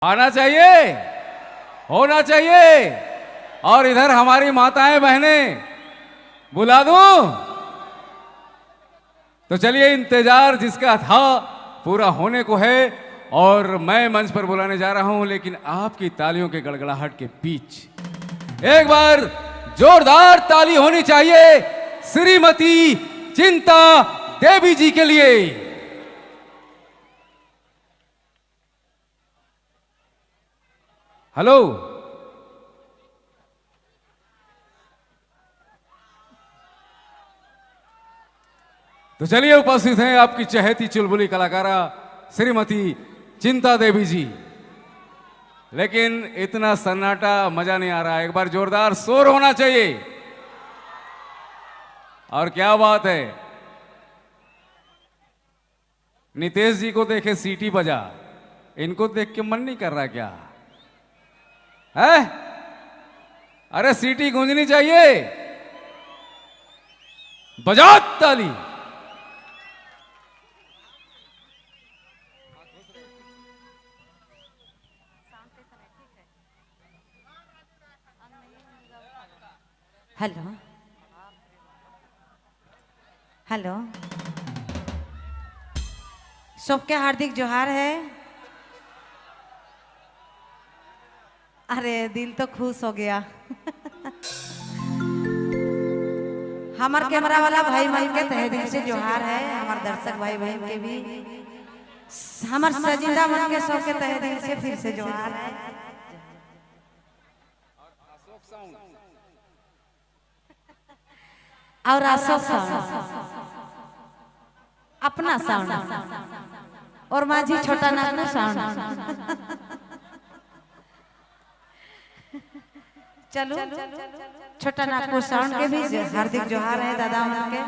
आना चाहिए, होना चाहिए। और इधर हमारी माताएं बहनें बुला दूं तो चलिए, इंतजार जिसका था पूरा होने को है और मैं मंच पर बुलाने जा रहा हूं, लेकिन आपकी तालियों के गड़गड़ाहट के बीच एक बार जोरदार ताली होनी चाहिए श्रीमती चिंता देवी जी के लिए। हेलो, तो चलिए उपस्थित हैं आपकी चहेती चुलबुली कलाकारा श्रीमती चिंता देवी जी। लेकिन इतना सन्नाटा मजा नहीं आ रहा है, एक बार जोरदार शोर होना चाहिए। और क्या बात है, नितेश जी को देखे सीटी बजा, इनको देख के मन नहीं कर रहा क्या है? अरे सीटी गूंजनी चाहिए, बजा ताली। हेलो हेलो, सबके हार्दिक जोहार है। अरे दिल तो खुश हो गया। हमार कैमरा वाला भाई मन के तहे दिल से जोहार है, हमार दर्शक भाई बहन के भी, हमार सजिंदा मन के सबके तहे दिल से फिर से जोहार है। और अशोक साउंड अपना साउंड और माझी छोटा नागपुर साउंड। चलो छोटा नागपुर साउंड के भी हार्दिक जोहार है दादा मन के।